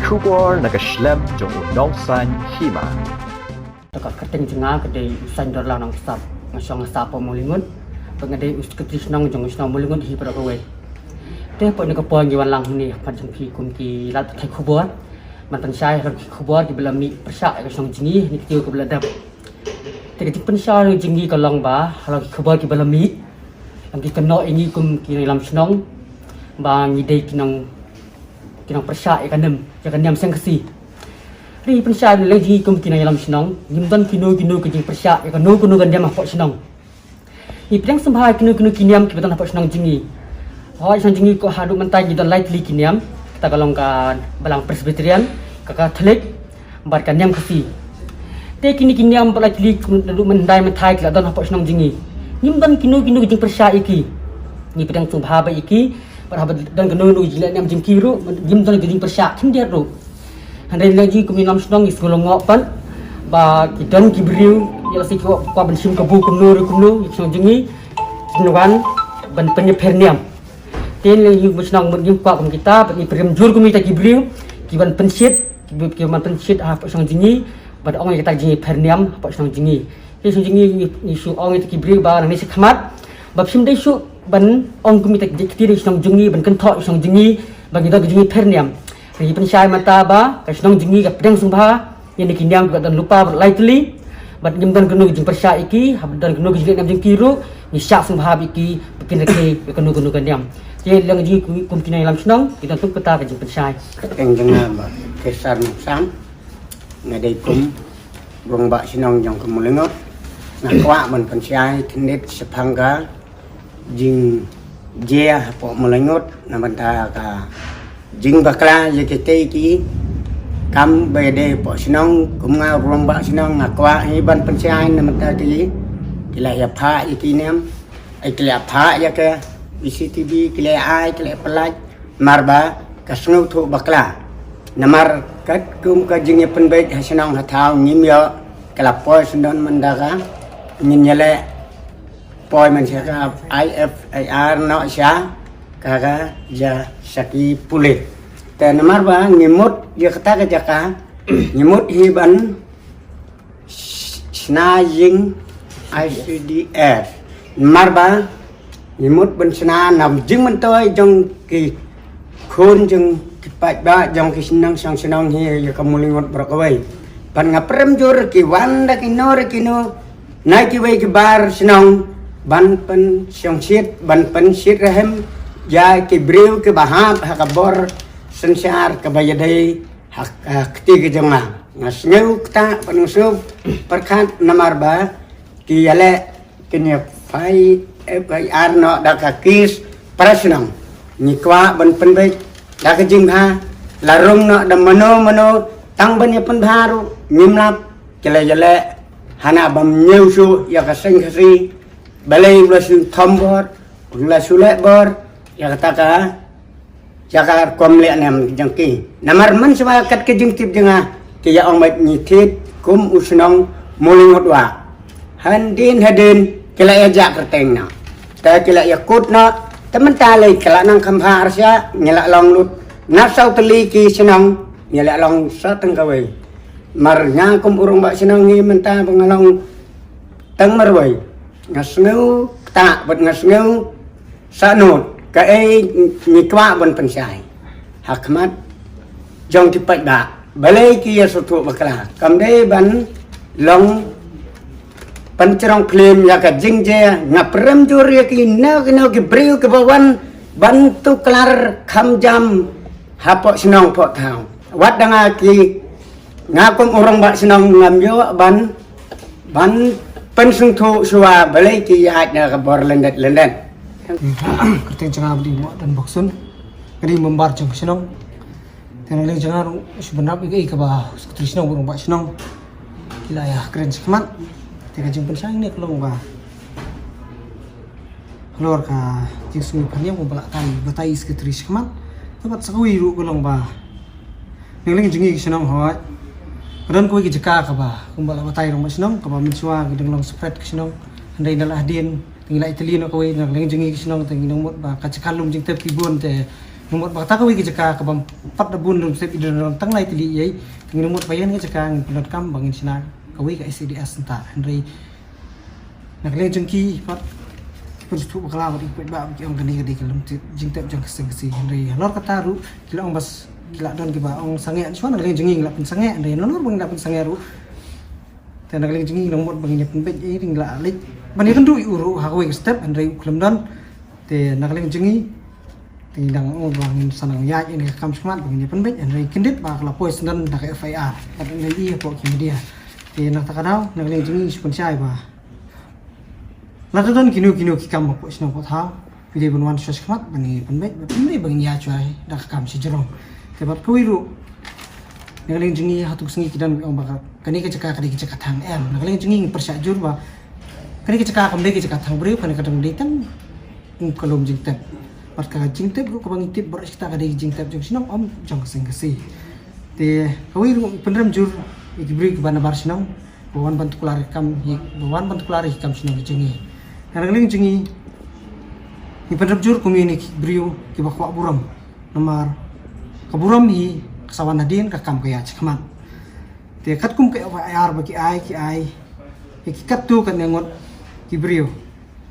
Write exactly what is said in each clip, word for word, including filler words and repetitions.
Khubor na ka shlem jong u nongsan hima. Te ka kyrteng jong nga ka dei u Saiñdorlang Nongksap, nga shong ha sahpok Mawlyngot. Bad nga dei u sekretari shnong jong u shnong Mawlyngot hi baroh kawei. Te hapoh kane ka por ngi wan lang hangne ha khmat jong phi kum ki lad pathai khubor ban pynshai halor ki khubor kiba la mih pyrshah ïa ka shnong jong ngi ha kine ki taïew kiba la dep. Te ka jingpynshai jong ngi ka long ba halor ki khubor kiba la mih, la ki kynnoh ïa ngi kum ki nongïalam shnong ba ngi dei ki nong, ki nongpyrshah ïa ka niam, ïa ka niam Seng Khasi. Hynrei pynshai na liang jong ngi kum ki nongïalam shnong, ngim don kino kino ki jingpyrshah ïa kano kano ka niam hapoh shnong. Ngi pdiang sngewbha ïa kino kino ki niam kiba don hapoh shnong jong ngi. Hapoh shnong jong ngi ko haduh mynta ngi don lai tylli ki niam, kata ka long ka Balang Presbyterian, ka Katholik bad ka niam Khasi. Te kine ki niam ba lai tylli haduh mynhyndai mynthai ki la don hapoh shnong jong ngi. Ngim don kino kino ki jingpyrshah ïa ki. Ngi pdiang sngewbha bha ïa ki, bad haba don kano kano ka jingleh niam jong ki ruh ngim don ka jingpyrshah khyndiat ruh. Hynrei na liang jong ngi kum ki nongïalam shnong ngi sngewlyngngoh pat ba ki don ki briew ïa lashai ki kwah ban shim kabu kumno ruh kumno ïa ka shnong jong ngi, kin wan ban pynïapher niam. Te na liang jong ngi kum ki nongïalam shnong mut ngim kwah kum kita, bad ngi pyrkhat jur kum kita ki briew ki wan pynshit, ki briew ki wan pynshit hapoh shnong jong ngi, bad ong ïa kita ki jingïapher niam hapoh shnong jong ngi. Te shnong jong ngi, ngi, ngi shu ong ïa kita ki briew ba nangne shakhmat ba phim dei shuh ban ong kum kita ki ktien ïa ka shnong jong ngi, ban kynthoh ïa ka shnong jong ngi ba ngi don ka jingïapher niam. Ngi pynshai mynta ba ka shnong jong ngi ka pdiang sngewbha ïa kine ki niam kiba don lypa bad lai tylli, bad ngim don kano ka jingpyrshah ïa ki. Haba don kano ka jingleh niam jong ki ruh ngi shah sngewbha ïa ki ba kin rakhe ïa kano kano ka niam. Te na liang jong ngi kum, kum ki nongïalam shnong ngi don tang kata ka jingpynshai. Kyrteng jong nga ba Khesar Nongsan, nga dei kum u rangbah shnong jong ka Mawlyngot. Nga kwah ban pynshai khyndiat shaphang ka jingjia hapoh Mawlyngot na bynta ka jingbakla ïa kitei ki kam ba ïadei hapoh shnong. Kum nga u rangbah shnong nga kwah hi ban pynshai na bynta ki, ki la ïa phah ïa ki niam, eh, ki la ïa phah ïa ka C C T V, ki la ïa ai, ki la ïa pyllait. Namar ba ka sngewthuh bakla. Namar katkum ka jingïapynbeit ha shnong ha thaw ngim ïoh, ka la poi syndon mynta ka, ngin ïaleh poi man sha ka I F I R noh sha ka, ka ja sha ki pulit. Te namar ba ngi mut ïa kata ka jaka, ngi mut hi ban shna ïing I C D S. Namar ba ngi mut ban shna na jingmyntoi jong ki khun jong ki paidbah jong ki shnong shong shnong hi ïa ka Mawlyngot baroh kawei. Bad nga pyrkhat jur ki wan da kino da kino na kiwei ki bar shnong ban pynshongshit, ban pynshit rhem ïa ki briew kiba hap ha ka bor synshar kaba ïadei ha, ha kti ka jong nga. Nga sngew ktah bad nga sngew pyrkhat namar ba ki ïaleh, kin ïa phai, eh, F I R noh da ka case para shnong. Ngi kwah ban pynbeit da ka jingbha, la rung noh da mano mano tang ban ïa pynbha ruh ngim lap. Ki la ïaleh hana bym ñiew shuh ïa ka Seng Khasi. Balei u la shu thombor, u la shu lehbor ïa kata ka, ïa ka rukom leh niam jong ki. Namar mynshuwa kat ka jingtip jong nga, ki ïa ong beit ngi thied kum u shnong Mawlyngot wah. Hadien hadien ki la ïa jah kyrteng noh. Te ki la ïa kut noh. Te mynta lei ki la nang kham bha arsha, ngi la long lut na saw tylli ki shnong, ngi la long sa tang kawei. Namar nga kum u rangbah shnong hi mynta ba nga long tang marwei, nga sngew ktah bad nga sngew sahnut. Kaei ngi kwah ban pynshai ha khmat jong ki paidbah, balei ki ïa sngewthuh bakla? Kam dei ban long pynjrong phlim ïa ka jingjia. Nga pyrkhat jur ïa kino kino ki briew kiba wan ban tuklar kham jam hapoh shnong hapoh thaw. Wat da nga ki, nga kum u rangbah shnong ngam ïoh ban, ban pynsngewthuh shuwa balei ki ïaid na ka bor lyndet lyndet. Kyrteng jong nga ba dei Mohdan Boksun, nga dei member jong ka shnong. Te na liang jong nga ruh shu bynrap ïa kaei kaba u sekretari shnong bad u rangbah shnong ki la ïa kren shakhmat. Te ka jingpynshai ne ka long ba halor ka jingsngew pynïap kumba la batai, batai sekretari shakhmat. Te bad sa kawei ruh ka long ba na liang jong ngi ki shnong hooid, ka don kawei ka jaka kaba kumba la batai u rangbah shnong kaba mynshuwa ka dang long separate ka shnong. Hynrei na la hadien te ngi la ïatylli noh kawei na liang jong ngi ki shnong, te ngi nang mut ba ka jaka lum jingtep ki bun te Namar ba kata kawei ka jaka kaba ym pat da bun ruh, sep i don tang lai tylli ïa i. Ngi namar ba ïa kane ka jaka ngin pyndonkam ba ngin shna kawei ka S A D S nta. Hynrei na ka liang jong ki pat ki pynsngewthuh bakla bad ki paidbah ba ki ong kane ka dei ka lum jingtep jong ka seng Khasi. Hynrei halor kata ruh ki la ong ba ki la don kiba ong sangeh, shuwa na ka liang jong ngi ngi la pynsangeh. Hynrei nalor ba ngi la pynsangeh ruh, te na ka liang jong ngi ngi la mut ba ngin ïa pynbeit, eh, ngi la leit ban ïakynduh ïa u ruh ha kawei ka step, hynrei u khlem don. Te na ka liang jong ngi te ngi dang ong ba ngin sa nang ïaid ïa kane ka kam shakhmat ba ngin ïa pynbeit, hynrei kyndit ba ka la poi syndon da ka F I R. Bad ngi la ïohi hapoh ki media. Te na kata ka daw na ka liang jong ngi ngi shu pynshai ba lada don kino kino ki kam hapoh shnong hapoh thaw, phi dei ban wan shuwa shakhmat ban ïa pynbeit, ban pynbeit ba ngin ïa shuwa da ka kam shajrong. Te bad kawei ruh, na ka liang jong ngi ha tu ka sngi ki don ki ong ba ka, kane ka jaka ka dei ka jaka thang, em. Na ka liang jong ngi ngi pyrshah jur ba kane ka jaka kam dei ka jaka thang briew, kane ka dang dei tang ka lum jingtep. Bad ka jingtep ruh kaba ngi tip baroh shi katta ka dei ka jingtep jong shnong, ym jong ka seng Khasi. Te kawei ruh ngi pynrem jur ïa ki briew kiba na bar shnong ba wan ban tuklar ïa ka kam, ïa, ba wan ban tuklar ïa ka kam shnong ka jong ngi. Na ka liang jong ngi ngi pynrem jur kum ïa kine ki briew kiba kwah burom. Namar ka burom hi ka sa wan hadien, ka kam ka ïaid shakhmat. Te katkum ka F I R ba ki ai, ki ai ïa ki katto katne ngut ki briew.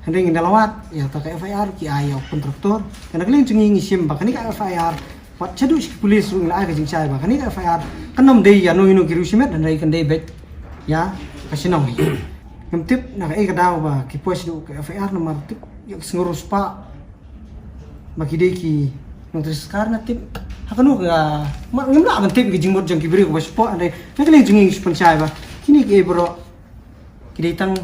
Hynrei ngi da la wad ïa kata ka F I R, ki ai ïa u kontraktor. Te na ka liang jong ngi ngi shim ba kane ka F I R, wat shaduh sha ki pulis ruh ngi la ai ka jingshai ba kane ka F I R kan ym dei ïa no ïa no ki riew shimet, hynrei kan dei beit ïa ka shnong hi. Ngim tip na kaei ka daw ba ki poi shaduh ka F I R, namar tip ïa ki sngew riewspah ba ki dei ki nongtrei sorkar, na tip ha kano ka, ma ngim lah ban tip ïa ka jingmut jong ki briew kiba shapoh. Hynrei na ka liang jong ngi ngi shu pynshai ba kine kiei baroh ki dei tang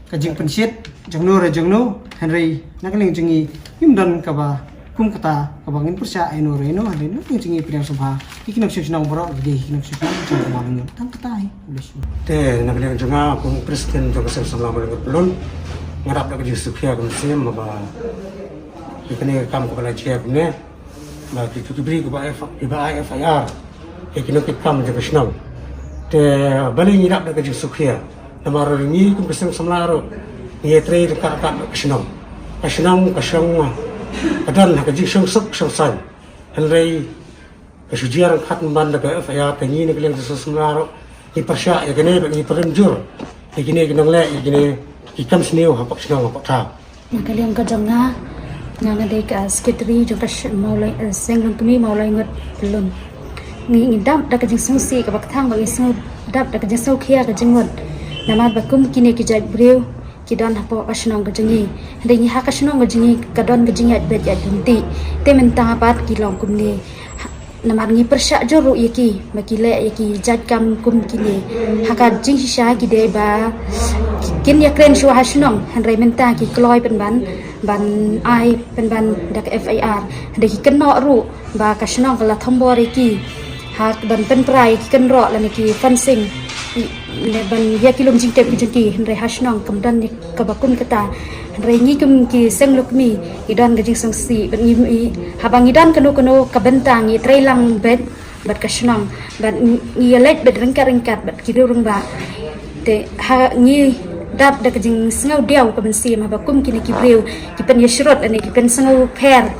ka jingpynshit jong no re jong no, hynrei na ka liang jong ngi ngim don kaba kum kata kaba ngin pyrshah ïa no re ïa no, hynrei na ka liang jong ngi pdiang sngewbha ïa ki nongshong shnong baroh, ki dei ki nongshong shnong jong ka Mawlai Ngut. Tang kata hi. Te na ka liang jong nga kum u president jong ka seng samla Mawlai Ngut Pyllun, nga dap da ka jingsngewkhia ka mynsiem ba ïa kane ka kam kaba la jia kumne, ba ki, ki briew kiba ai F-, kiba ai F I R ïa ki nongkitkam jong ka shnong. Te balei ngi dap da ka jingsngewkhia? Namar ngi kum ka seng samla ruh ngi ïatrei ryngkat ryngkat bad ka shnong. Ka shnong, ka shnong ka don ha ka jingshong suk shong saiñ. Hynrei ka shu jia ryngkat pynban da ka F I R, te ngi na ka liang ka seng samla ruh ngi pyrshah ïa kane bad ngi pynrem jur ïa kine ki nongleh, ïa kine ki kam sniew hapoh shnong hapoh thaw. Na ka liang ka jong nga, nga nga dei ka secretary jong ka sh-, Mawlai, eh, seng longkmie Mawlai Ngut Pyllun. Ngi, ngi dap da ka jingsngewsih kaba kthang bad ngi sngew dap da ka jingsngewkhia ka jingmut. Namar ba kum kine ki jait briew ki don hapoh ka shnong ka jong ngi. Hynrei ngi ha ka shnong ka jong ngi ka don ka jingïaid beit ïaid lynti. Te mynta pat ki long kumne. Namar ngi pyrshah jur ruh ïa ki ba ki leh ïa ki jait kam kum kine. Ha ka jingshisha ki dei ba kin ïakren shuwa ha shnong, hynrei mynta ki kloi pynban ban ai pynban da ka F I R. Hynrei ki kynnoh ruh ba ka shnong ka la thombor ïa ki ha ban pynpra ïa ki kynroh lane ki fencing, i, ne ban ïa ki lum jingtep ki jong ki, hynrei ha shnong kam don ïa kaba kum kata. Hynrei ngi kum ki seng longkmie ngi don ka jingsngewsih bad ngi, i, haba ngi don kano kano ka bynta ngi trei lang beit bad ka shnong bad ngi ïaleit beit ryngkat ryngkat bad ki riew rangbah. Te ha ngi dap da ka jingsngew diaw ka mynsiem haba kum kine ki briew ki pynïasyrut lane ki pynsngewpher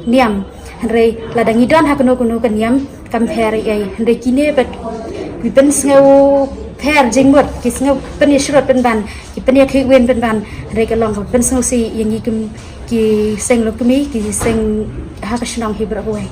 niam. Hynrei lada ngi don ha kano kano ka niam kam pher ei ei, hynrei kine pat ki pynsngewpher jingmut, ki sngew pynïasyrut pynban, ki pynïakhih win pynban, hynrei ka long ka pynsngewsih ïa ngi kum ki seng longkmie, ki seng ha ka shnong hi baroh kawei.